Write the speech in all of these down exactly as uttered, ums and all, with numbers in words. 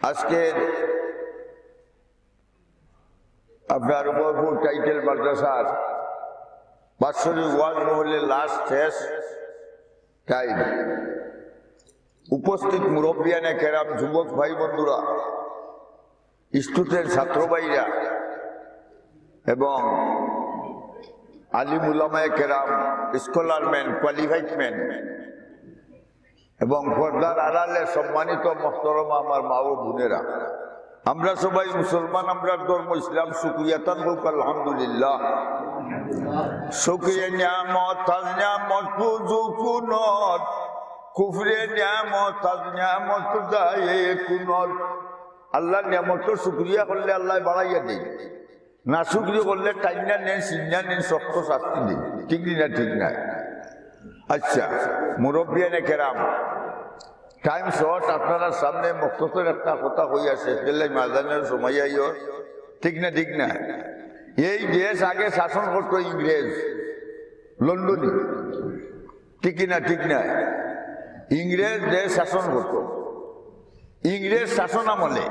আজকে আপনার উপরপুর টাইটেল মাদ্রাসার বাৎসরিক ওয়াজ মহফিলের লাস্ট, শেষ টাইম। উপস্থিত মুরব্বিয়ানে কেরাম, যুবক ভাই বন্ধুরা, স্টুডেন্ট ছাত্র ভাইরা এবং আলিম উলামায়ে কেরাম, স্কলার ম্যান, কোয়ালিফাইড ম্যান এবং পর্দার আড়ালে সম্মানিত মহতরমা আমার মা ও বোনেরা, আমরা সবাই মুসলমান, আমরার ধর্ম ইসলাম, শুকরিয়া তান হোক আলহামদুলিল্লাহ। শুকরিয়া নিয়ামত, তাজ নিয়ামত পুজু কুনত, কুফরে নিয়ামত, তাজ নিয়ামত যায় কুনত। আল্লাহর নিয়ামতর শুকরিয়া করলে আল্লাহ বাড়াইয়া দেয়, না শুকরি করলে টাইনা নেন, সিন্না নেন, শক্ত শাস্তি দেন। ঠিক নি না? ঠিক না? আচ্ছা, মুরব্বিয়ানে কেরাম, টাইম শর্ট, আপনারার সামনে মুখতসর একটা কথা কইয়া শেষ করলে মাদানের সময় আইও। ঠিক না? ঠিক না? এই দেশ আগে শাসন করতো ইংরেজ, লন্ডনী। ঠিক কি না? ঠিক না? ইংরেজ দেশ শাসন করতো। ইংরেজ শাসন আমলে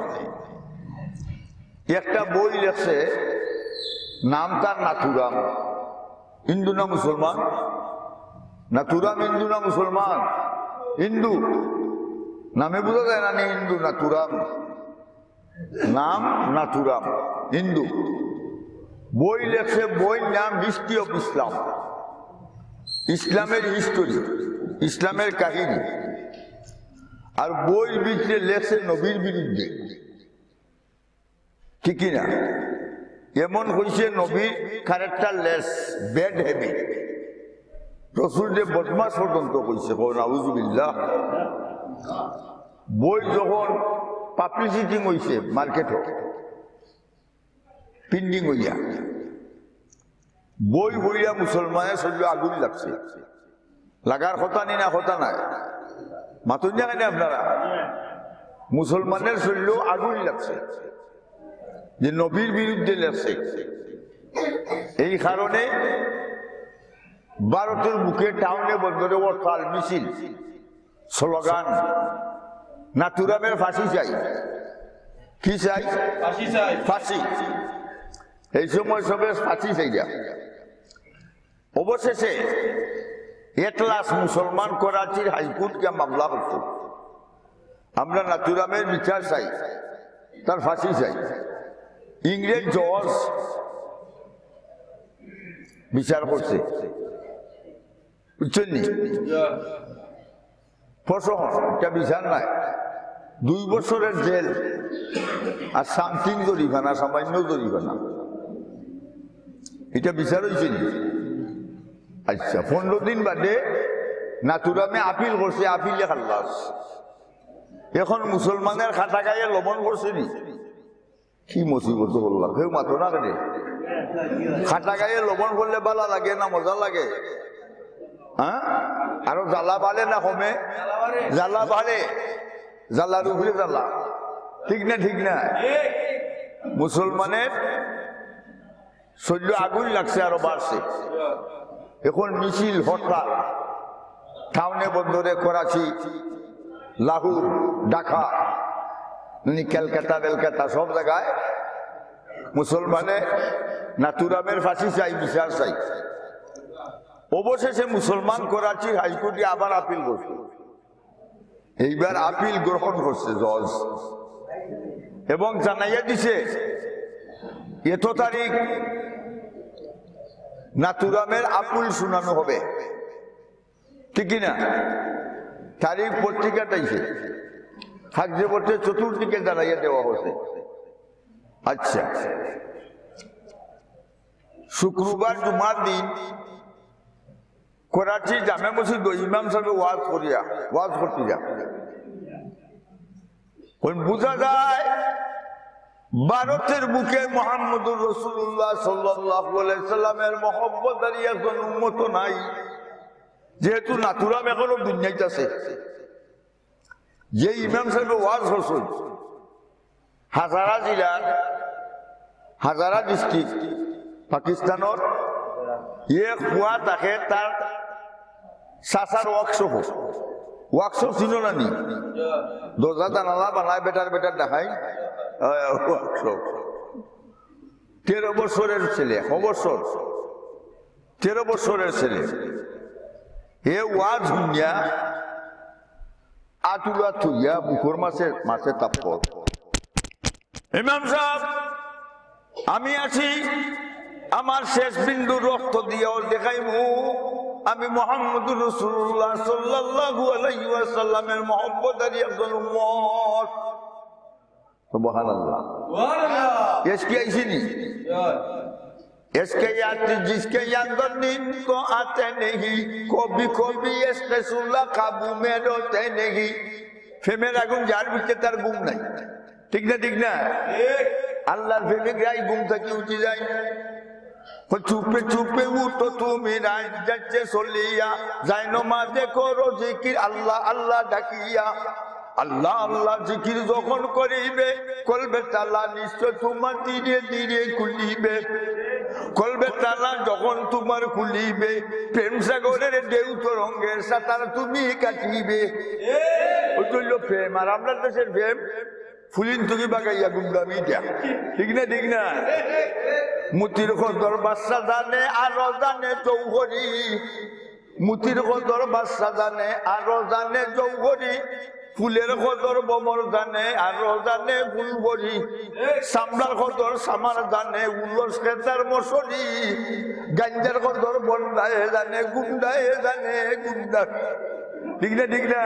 একটা বই লেখছে, নাম তার নাথুরাম। হিন্দু না মুসলমান? নাথুরাম হিন্দু না মুসলমান? হিন্দু। নামে বুঝা যায় না নি হিন্দু? নাথুরাম, নাম নাথুরাম, হিন্দু। বই লেখছে, বইর নাম হিস্ট্রি অফ ইসলাম, ইসলামের হিস্টোরি, ইসলামের কাহিনী। আর বইর ভিতরে লেখছে নবীর বিরুদ্ধে। ঠিক কি না? এমন কইছে নবীর ক্যারেক্টারলেস, ব্যাড হ্যাবিট, রসুল যে বদমাস পর্যন্ত কইছে। কও নাউজুবিল্লাহ। বই যখন পাবলিসিটিং হইছে মার্কেটো, প্রিন্টিং হইয়া, বই পড়িয়া মুসলমানের শরীরে আগুন লাগছে। লাগার কথা নি না? কথা নাই? মাতুন না কেনে আপনারা? মুসলমানের শরীরেও আগুন লাগছে যে নবীর বিরুদ্ধে লেখছে। এই কারণে ভারতের বুকে টাউনে বন্দরে হরতাল, মিছিল, স্লোগান, নাথুরামের ফাঁসি চাই। কি চাই? ফাঁসি চাই। ফাঁসি। এই সময় সবে ফাঁসি চাই যা। অবশেষে এটলাস মুসলমান করাচির হাইকোর্ট গিয়া মামলা করছে, আমরা নাথুরামের বিচার চাই, তার ফাঁসি চাই। ইংরেজ জজ বিচার করছে, বুঝছেন নি? প্রশমন, এটা বিচার নাই। দুই বছরের জেল আর সামথিং জরিমানা, সামান্য জরিমানা। এটা বিচার হইছে নি? আচ্ছা, পনেরো দিন বাদে নাথুরামে আপিল করছে, আপিলে খাল্লাস। এখন মুসলমানের কাটা গায়ে লবণ করছে নি? কি মুসিবত বললাম, কেউ মাতো না কেনে? কাটা গায়ে লবণ করলে ভালা লাগে না মজা লাগে? হ্যাঁ? আরো জ্বালা বাড়ে না কমে? জ্বালা বাড়ে, জ্বালার উপরে জ্বালা। ঠিক না? ঠিক না? মুসলমানের শরীরে আগুন লাগছে, আরো বাড়ছে। এখন মিছিল, হরতাল, টাউনে বন্দরে, করাচি, লাহোর, ঢাকা, মানে ক্যালকাটা বেলকাটা সব জায়গায় মুসলমানে নাথুরামের ফাঁসি চাই, বিচার চাই। অবশেষে মুসলমান করাচির হাইকোর্টে আবার আপিল করছে। এইবার আপিল গ্রহণ করছে জজ এবং জানাইয়া দিছে এত তারিখ নাথুরামের আপিল শুনানো হবে। ঠিক কি না? তারিখ পত্রিকাত আইছে, কাগজে পত্রে চতুর্দিকে জানাইয়া দেওয়া হয়েছে। আচ্ছা, শুক্রবার জুমার দিন করাচি জামে মসজিদ ইমাম সাহেব ওয়াজ করিয়া, ওয়াজ করতে যা। কোন বুঝা যায় ভারতের বুকে মোহাম্মদুর রাসূলুল্লাহ সাল্লাল্লাহু আলাইহি সাল্লামের মহব্বতকারী একজন উম্মত নাই, যেহেতু নাথুরাম এখনো দুনিয়াত আছে। যে ইমাম সাহেব ওয়াজ করছেন, হাজারা জেলার, হাজারা ডিস্ট্রিক্ট, পাকিস্তানর, এক পুয়া থাকে তার চাচার ওয়াকশপ। ওয়ার্কশপ চিনো না নি? দরজা জানালা বানায়, বেটার বেটার দেখাই। ওয়ার্কশপ। তেরো বছরের ছেলে, ক বছর? তেরো বছরের ছেলে। হে ওয়াজ হুনিয়া আতুলা থইয়া বুকর মাঝে, মাঝে তাপ্পর। ইমাম সাহেব, আমি আছি, আমার শেষ বিন্দু রক্ত দিয়াও দেখাইমু আমি মুহাম্মদুর রাসূলুল্লাহ সাল্লাল্লাহু আলাইহি ওয়াসাল্লামের মহব্বতকারী একজন উম্মত। সুবহানাল্লাহ। সুবহানাল্লাহ। এসকে আইসিনি? এসকে ইয়াতি জিসকে ইয়াদ দিন কো আতে নেহি, কবি কবি এসকে সুলা কাবু মে রোতে নেহি। প্রেমের আগুন যার ভিতরে তার ঘুম নাই। ঠিক না, ঠিক না? আল্লাহর প্রেমিকরাই ঘুম থাকি উঠি যায়। ও চুপে চুপে উঠো তুমি রাত যাচ্ছে চলিয়া, যায় নমাজে করো জিকির আল্লাহ আল্লাহ ডাকিয়া। আল্লাহ আল্লাহ জিকির যখন করিবে, কলবে তালা নিশ্চয় তোমার ধীরে ধীরে খুলিবে। কলবে তালা যখন তোমার খুলিবে, প্রেম সাগরের ঢেউ তরঙ্গের সাঁতার তুমি কাটিবে। ওই তো হইল প্রেম, আর আমরা দেশের প্রেম ফুলিন তুকি বাগাইয়া গুমরামি দিয়া। ঠিক না, ঠিক না? মুতির কদর বাদশা জানে, আরো জানে জৌহরি। মুতির কদর বাদশা জানে, আরো জানে জৌহরি। ফুলের কদর ভমর জানে, আরো জানে ফুলবরি। সামলার কদর সামার জানে, উলস খেতার মশরি। গাঞ্জার কদর বন্ডায় জানে, গুন্ডায় জানে, গুন্ডা। ঠিক না, ঠিক না?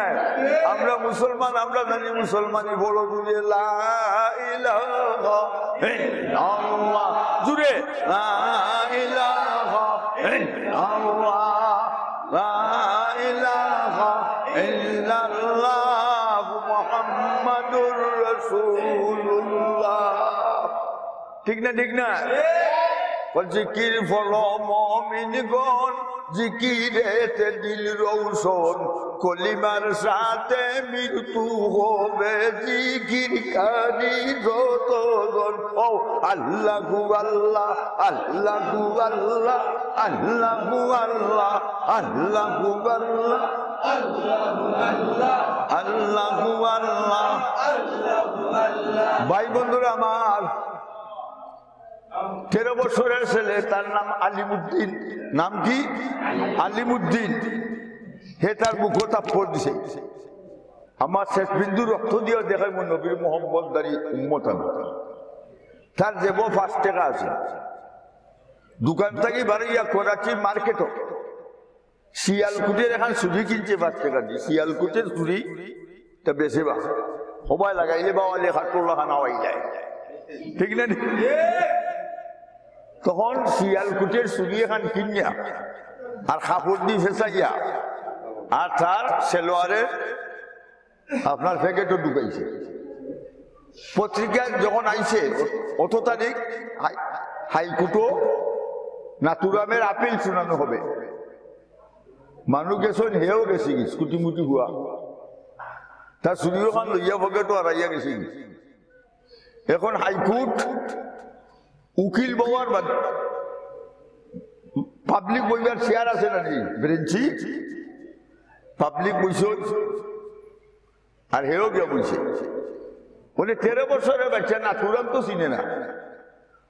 আমরা মুসলমান, আমরা জানি মুসলমানি বড় জুড়ে লা ইলাহা ইল্লাল্লাহ। জুড়ে লা ইলাহা ইল্লাল্লাহ, লা ইলাহা ইল্লাল্লাহ মুহাম্মাদুর রাসূলুল্লাহ। ঠিক না, ঠিক না? ও জিকির পড়ো মুমিনগণ, জিকিরেতে দিল রৌশন, কলিমার সাথে মৃত্যু হবে জিকিরকারী যতজন। ও আল্লাহু আল্লাহ, আল্লাহু আল্লাহ, আল্লাহু আল্লাহ, আল্লাহু আল্লাহ, আল্লাহু আল্লাহ। ভাই বন্ধুরা আমার, তেরো বছরের ছেলে, তার নাম আলিমুদ্দিন। নাম কি? আলিমুদ্দিন। হে তার বুকো থাপ্পড় দিছে। আমার শেষ বিন্দু রক্ত দিয়া দেখাইমু নবীর মোহাম্মতদারি উম্মত আমি। তার জেবো পাঁচ টেকা আছে। দোকান থাকি বারইয়া করাচি মার্কেটো শিয়ালকুটির এখান চুড়ি কিনছে পাঁচ টেকা দি। শিয়ালকুটির চুড়ি তা বেচে বা। হবায় লাগাইলে বাওয়ালে খাটুল্লা খানা হয়ে যায়। ঠিক না নি? তখন শিয়ালকুটির চুড়ি এখান কিনিয়া আর কাপড় দি ফেসাইয়া আর তার সেলোয়ারের আপনার প্যাকেটও ঢুকাইছে। পত্রিকা যখন আইছে, অত তারিখ হাই-, হাইকোর্টও নাথুরামের আপিল শুনানো হবে। মানুষ গেছইন, হেও গেছে কি, স্কুটি মুটি হুয়া। তার চুড়ি ওখান লইয়া পকেটও হারাইয়া গেছে কি। এখন হাইকোর্ট উকিল বওয়ার বাদ, পাবলিক বইবার চেয়ার আছে না নি, বেঞ্চি, পাবলিক বইছে, আর হেও গিয়া বইছে। মানে তেরো বছরের বাচ্চা নাথুরাম তো চিনে না।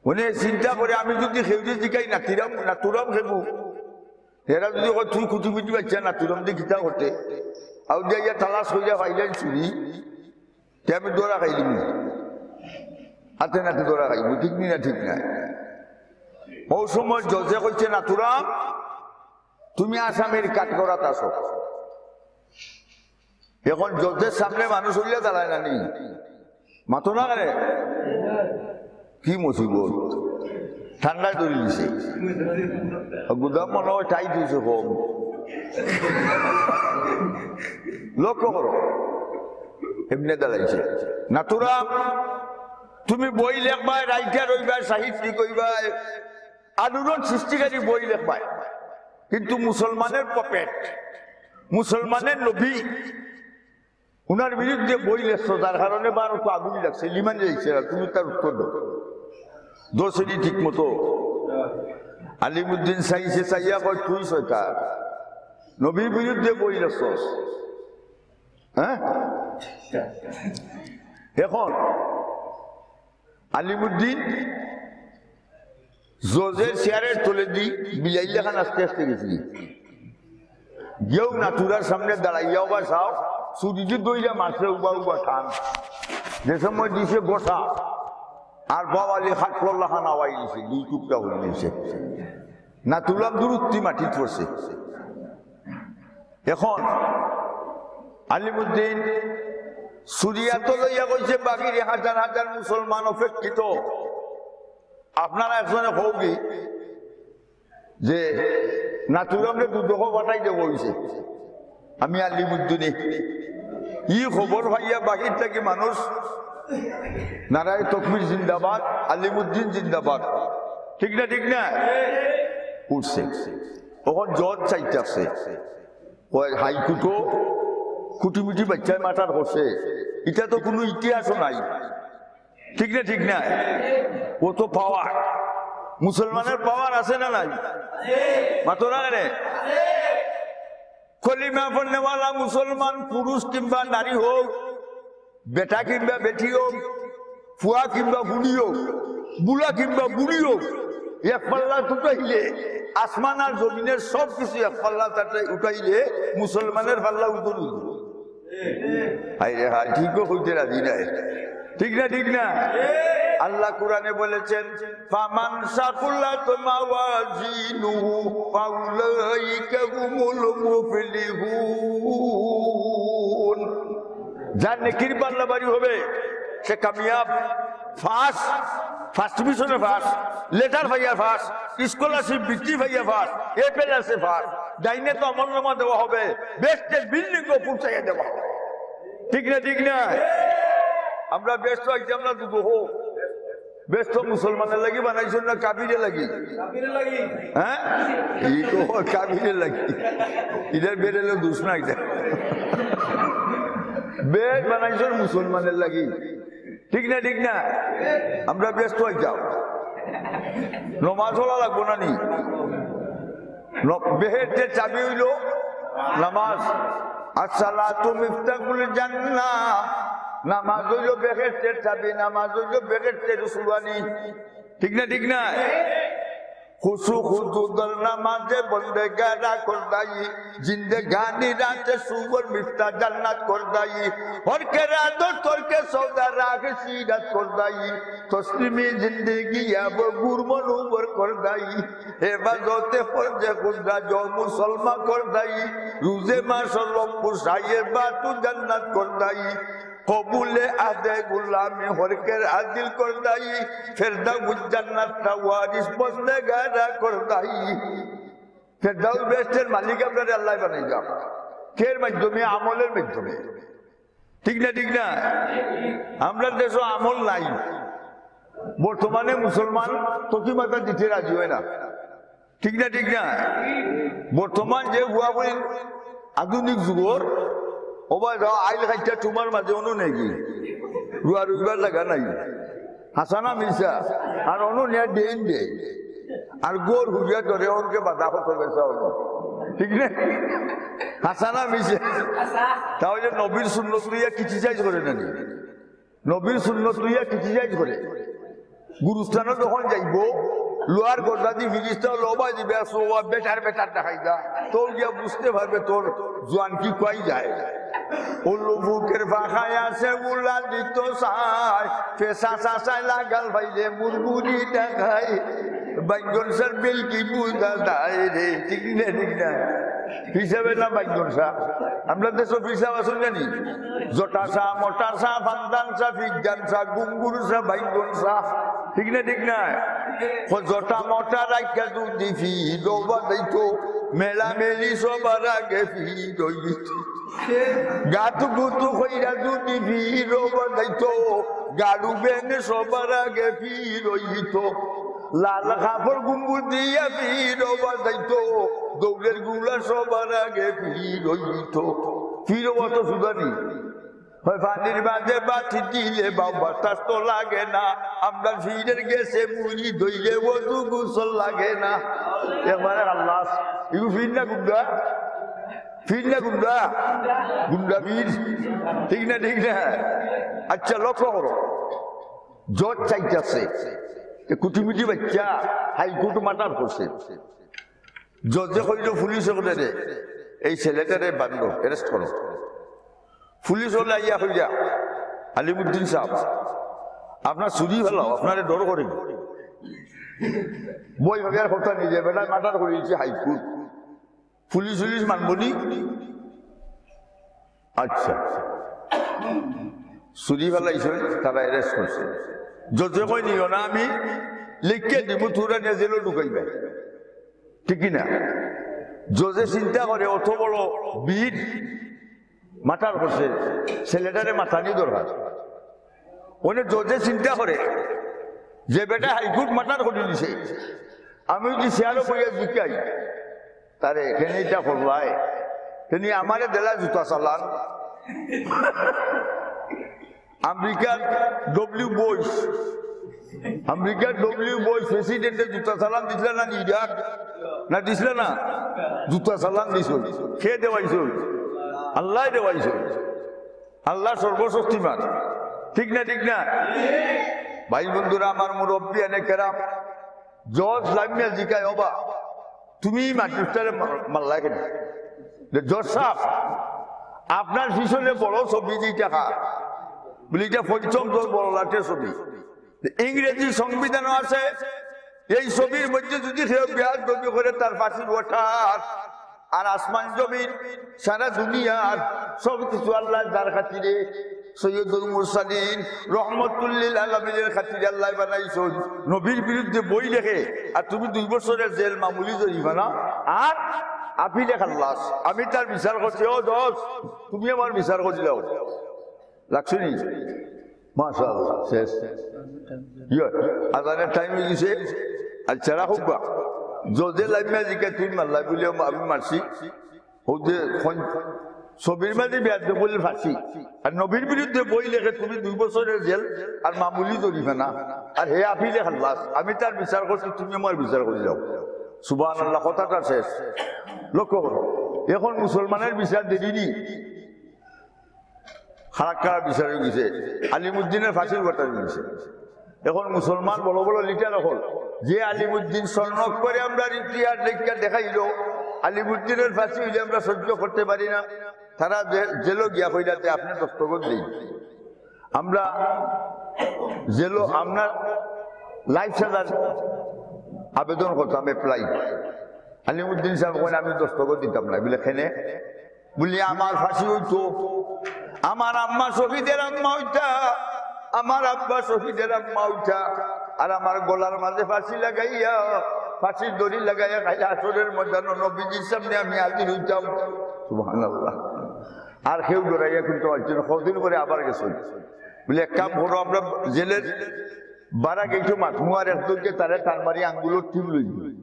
মানে চিন্তা করে, আমি যদি খেউরে জিকাই নাতিরাম, নাথুরাম খেবু, এরা যদি কয়, "তুই কুটি কুটি বাচ্চা নাথুরাম দি কিতা করতে?" আউ দিয়া ইয়া তালাশ করিয়া পাইলেন চুড়ি, তে আমি দৌড়া খাই দিমু। হাতে নাতে দৌড়া খাইমু, ঠিক নি না? ঠিক না? ও সময় জজে কইছে, "নাথুরাম, তুমি আসামির কাঠগড়াত আছো।" এখন জজের সামনে মানুষ উল্লে দাঁড়ায় না নি? মাতো না কেনে? কি মুসিবত! ঠান্ডায় ধরি দিছে। গুদাম মনে হয় টাইট হইছে কম। লক্ষ্য করো, এমনে দাঁড়াইছে। "নাথুরাম, তুমি বই লেখবায়, রাইটার হইবায়, সাহিত্যিক হইবায়, আলোড়ন সৃষ্টিকারী বই লেখবায়, কিন্তু মুসলমানের পপেট, মুসলমানের নবী, উনার বিরুদ্ধে বই লেখছো, যার কারণে ভারত আগুন লাগছে, লিমানে যাইছে না, তুমি তার উত্তর দাও।" দোষেরই ঠিক মতো আলিমুদ্দিন চাইছে, চাইয়া কয়, "তুই শয়তান, নবীর বিরুদ্ধে বই লেখছস।" হ্যাঁ? এখন আলিমুদ্দিন জজের চেয়ারের তলেদি বিলাইর লাখান আস্তে আস্তে গেছে। গিয়াউ নাথুরার সামনে দাঁড়াইয়া ওবা চাও, ছুরিদি দইরা মারছে উবা উবা টান। যে সময় দিছে ঘষা, আর বাওয়ালি খাটলর লাখান আওয়াই দিছে, দুই টুকরা অই গেছে। নাথুরার দুরুত্তি মাটিত পড়ছে। এখন আলিমুদ্দিন ছুরি আতো লইয়া কইছে, "বাগিরে হাজার হাজার মুসলমান অপেক্ষিত, আপনারা একজনে কওগি যে নাথুরামরে দুদকো পাঠাই দেওয়া অইছে, আমি আলিমুদ্দিনে।" ই খবর পাইয়া বাগির থাকি মানুষ নারায়ে তকবির জিন্দাবাদ, আলিমুদ্দিন জিন্দাবাদ, ঠিক না, ঠিক না? উঠছে। অখন জজ চাইতাছে, ওই হাইকোর্টো কুটিমিটি বাচ্চায় মার্ডার করছে, ইটা তো কুনু ইতিহাসও নাই, ঠিক না, ঠিক না? অত পাওয়ার, মুসলমানের পাওয়ার আছে না নাই? মাতো না কেনে? কলিমা পড়নেওয়ালা মুসলমান পুরুষ কিংবা নারী হোক, বেটা কিংবা বেটি হোক, ফুয়া কিংবা ফুড়ি হোক, বুড়া কিংবা বুড়ি হোক, এক পাল্লাত উঠাইলে, আসমান আর জমিনের সব কিছু এক পাল্লাত উঠাইলে মুসলমানের পাল্লা উঠবো নি? হায় রে হায়, ঠিকও কইতে রাজি নায়। ঠিক না, ঠিক না? আল্লাহ কোরআনে বলেছেন, "ফামান সাকুলাত মাওয়াজিনুহু ফাউলাইকা হুমুল মুফলিহুন।" যার নেকির পাল্লা ভারী হবে, সে কামিয়াব। ফার্স্ট, ফার্স্ট ডিভিশনে ফার্স্ট, লেটার পাইয়া ফার্স্ট, স্কলারশিপ বৃত্তি পাইয়া ফার্স্ট, এ প্লাসে ফার্স্ট। ডাইনে তো আমলনামা দেওয়া হবে, বেহেশতের বিল্ডিংও পৌঁছাইয়া দেওয়া হবে। ঠিক না, ঠিক না? আমরা বেহেশতো আইছি, আমরা দুদকো। বেহেশত মুসলমানের লাগি বানাইছইন না কাফিরের লাগি? কাফিরের লাগি। হ্যাঁ? ই তো কাফিরের লাগি। ইটার বেরেলও দোষ নাই ইটা। বেহেশত বানাইছইন মুসলমানের লাগি। ঠিক না, ঠিক না? আমরা বেহেশতো আইতাম। নমাজ পড়া লাগবো না নি? ন-, বেহেশতের চাবি অইলো নামাজ। আসসালাতু মিফতাহুল জান্নাহ। নামাজ অইলো বেহেশতের চাবি, নামাজ অইলো বেহেশতের ফুলদানি। ঠিক না, ঠিক না? খুশু খুজু দর নামাজে বন্দেগারা করদাই, জিন্দেগানি রাতে সুবর মিফতা জান্নাত করদাই, হরকে রাত তরকে সৌদা রাখে সিরাত করদাই, তসলিমি জিন্দেগি আব গুরমনুবর করদাই, হেফাজতে ফরজে কুদরা জৌ মুসলমান করদাই, রুজে মাসর লম্বু সাইয়ে বাতু জান্নাত করদাই, কবুলে আদে গুলামি হরকের আদিল করদাই, ফেরদাউস জান্নাতটা ওয়ারিস বন্দেগারা করদাই। ফেরদাউস বেহেশতের মালিক আপনারে আল্লায় বানাইবা। কের মাধ্যমে? আমলের মাধ্যমে। ঠিক না, ঠিক না? আমরার দেশো আমল নাই। বর্তমানে মুসলমান তকি মাথা দিতে রাজি হয় না। ঠিক না, ঠিক না? বর্তমান যে হুয়াবুড়ি আধুনিক যুগর, ওবা যাও আইল খাইটা তোমার মাঝে অনু নেই কি? রুয়া রুইবার জাগা নাই। হাসানা মিশা, আর অনু নিয়া ডেইন দে। আর গোর হুইয়া ধরে ওরকে বাধা হতো বেচা হলো। ঠিক না? হাসানা মিশা। তাহলে নবীর সুন্নত লইয়া criticize করে না নি? নবীর সুন্নত লইয়া criticize করে। গুরুস্থানো যখন যাইবো, লোয়ার গর্দাদি ফিরিস্তা লবা দিবে, আর সোয়া বেটার বেটার দেখাই দা। তো গিয়া বুঝতে পারবে তোর জোয়ান কি কই যায়। ও লোকের ফাঁকায় আছে উলা দিত চায়, পেশা চাচায় লাগাল পাইলে মুরমুরি দেখায়। বাইগন সার বিল কি বুঝা যায় রে, ঠিক না, ঠিক না? হিসাবে না বাইগন সার। আমরা দেশো হিসাব আছে জানি। জটা সা, মোটা সা, ফান্দান সা, ফিজ্জান সা, গুঙ্গুর সা, বাইগন সা। ঠিক না, ঠিক না? ও জটা মোটা রাখিয়া যদি ফিরো বাজাইতো, মেলা মেলি সবার আগে ফিরো ইতো। গাতু গুতু কইরা যদি ফিরো বাজাইতো, গাড়ু বেনে সবার আগে ফিরো ইতো। লাল কাপড় গুম্বুজ দিয়া ফিরো বাজাইতো, দৌড়ের গুলা সবার আগে ফিরো ইতো। ফিরো অত সুদানি। হয় পানির মাঝে বাতি দিলে বাউ বাতাস তো লাগে না। আমরা ফিরের গেছে মুড়ি ধইলে অজু গোসল লাগে না। একবারে আল্লাহ, ইগু ফির না গুন্ডা? পীর না গুন্ডা? গুন্ডা পীর। ঠিক না, ঠিক না? আচ্ছা, লক্ষ্য করো, জজ চাইতাছে, এ কুটিমুটি বাচ্চা হাইকোর্ট মার্ডার করছে। জজে কইল পুলিশ অকলরে, "এই ছেলেটারে বান্ধো, অ্যারেস্ট করো।" পুলিশ অকলে আইয়া কইরা, "আলিমুদ্দিন সাব, আপনার ছুরি ফালাও, আপনারে ডর করে।" বই ভাবিয়ার কথা নিজে বেটায় মার্ডার করে দিছে হাইকোর্ট। পুলিশ উলিশ মানবো নি? আচ্ছা, ছুরি ফালাইছে, তারা অ্যারেস্ট করছে। জজে কয়, "নিও না, আমি লিখিয়া দিমু, থুড়া নিয়া জেলো ঢুকাইবা।" ঠিক কি না? জজে চিন্তা করে, অত বড় বীর মার্ডার করছে, ছেলেটারে মাতানি দরকার। অনে জজে চিন্তা করে যে বেটায় হাইকোর্ট মার্ডার করি দিছে, আমি যদি চেয়ারো বইয়া জিকাই, "তারে কেনে ইটা করলায়?" তে নি আমারে দিলা জুতা চালান। আমেরিকার ডব্লিউ বুশ, আমেরিকার ডব্লিউ বুশ প্রেসিডেন্টে জুতা চালান দিছলা না ইরাক? না দিছলা না? জুতা চালান দিছইন। কে দেওয়াইছইন? আল্লায় দেওয়াইছইন। আল্লাহ সর্বশক্তিমান। ঠিক না, ঠিক না? ভাই বন্ধুরা আমার, মুরব্বিয়ানে কেরাম, জজ লামিয়া জিকায়, "ওবা, তুমি ই মানুষটারে মার-, মারলা কেনে?" যে, "জজ সাব, আপনার পিছনে বড় ছবি যেটা কার?" বলে, "ইটা পঞ্চম দল বড় লাটে ছবি।" ইংরেজি সংবিধানও আছে, এই ছবির মধ্যে যদি কেউ বেয়াদবি করে, তার ফাঁসির অর্ডার। আর আসমান জমিন, সারা দুনিয়ার সব কিছু আল্লাহ যার খাতিরে, সৈয়দুল মুরসালিন রহমতুল্লিল আলামিনের খাতিরে আল্লাহ বানাইছইন। নবীর বিরুদ্ধে বই লেখে, আর তুমি দুই বছরের জেল, মামুলি জরিমানা, আর আপিলে খাল্লাস। আমি তার বিচার করছি, ও জজ, তুমি আমার বিচার করিলাও। লাগছে নি? মাশাআল্লাহ, শেষ। ইয়ে, আজানের টাইম অই গেছে। আচ্ছা, রাখুক বা। জজে লামিয়া জিকায়, "তুই মারলা?" বলে, "আমি মারছি।" ও যে খন-, ছবির মাঝে বেয়াদবি করলে ফাঁসি, আর নবীর বিরুদ্ধে বই লেখে, "তুমি দুই বছরের জেল আর মামুলি জরিমানা, আর হে আপিলে খাল্লাস। আমি তার বিচার করছি, তুমি আমার বিচার করিলাও।" সুবহানাল্লাহ, কথাটা শেষ। লক্ষ্য করো, এখন মুসলমানের বিচার দেরি নি, খারাপ খারাপ বিচার অই গেছে, আলিমুদ্দিনের ফাঁসির অর্ডার অই গেছে। এখন মুসলমান বড় বড় লিডার অকল, যে আলিমুদ্দিন স্বর্ণ করে আমরা ইতিহাস লেখিয়া দেখাইল, আলিমুদ্দিনের ফাঁসি অইলে আমরা সহ্য করতে পারি না। তারা জে-, জেলো গিয়া কইলা যে, "আপনি দস্তখত দেইন।" আমরা জেলো, আমরা লাইফ সাজার আবেদন করতাম, অ্যাপ্লাই। আলিমুদ্দিন সাহেব কইন, "আমি দস্তখত দিতাম না।" বলে, "কেনে?" বলে, "আমার ফাঁসি অইতো, আমার আম্মা শহীদের আম্মা অইতা, আমার আব্বা শহীদের আম্মা অইতা, আর আমার গলার মাঝে ফাঁসি লাগাইয়া, ফাঁসির দড়ি লাগাইয়া কাইল হাশরের ময়দানো নবীজির সামনে আমি হাজির অইতাম।" সুবহানাল্লাহ। আর কেউ ডরাইয়া কিন্তু আইছে না। কদিন পরে আবার গেছইন। বলে, "এক কাম করো, আমরা জেলের বারা গেইটো মাতমু, আর একজনকে তারে টান মারি আঙ্গুলর টিপ লইব।"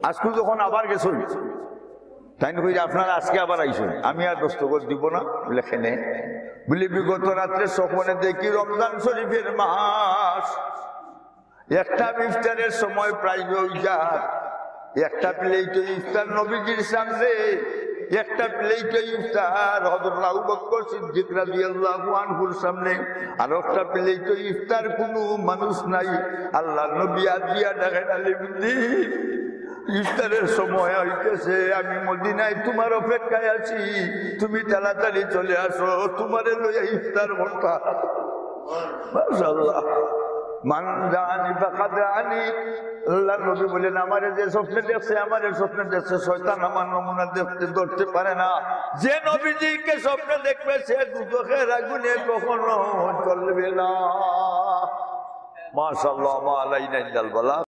আজকে যখন আবার গেছইন, তাইন কইরা, "আপনারা আজকে আবার আইছইন, আমি আর দস্তখত দিব না।" বলে, "কেনে?" বলে, "বিগত রাত্রে স্বপ্নে দেখি রমজান শরীফের মাস, একটা ইফতারের সময় প্রায় অই যায়, একটা প্লেটে ইফতার নবীজির সামনে, একটা প্লেটে ইফতার হযরত আবু বকর সিদ্দিক রাদিয়াল্লাহু আনহুর সামনে, আর একটা প্লেটে ইফতার কোনো মানুষ নাই।" আল্লাহর নবী আত দিয়া ডাকেন, "আলিমুদ্দিন, ইফতারের সময় অইতেছে, আমি মদিনায় তোমার অপেক্ষায় আছি, তুমি তাড়াতাড়ি চলে আসো, তোমারে লইয়া ইফতার করতাম।" মাশাআল্লাহ। "মান রাআনি ফাকাদ রাআনি।" আল্লাহর নবী বলেন, "আমারে যে স্বপ্নে দেখছে, আমারে স্বপ্নে দেখছে, শয়তান আমার নমুনা দেখতে ধরতে পারে না। যে নবীজিকে স্বপ্নে দেখবে, সে দুজখের আগুনে কখনো জ্বলবে না।" মাশাআল্লাহ, মা আলাইনা ইল্লাল বালাগ।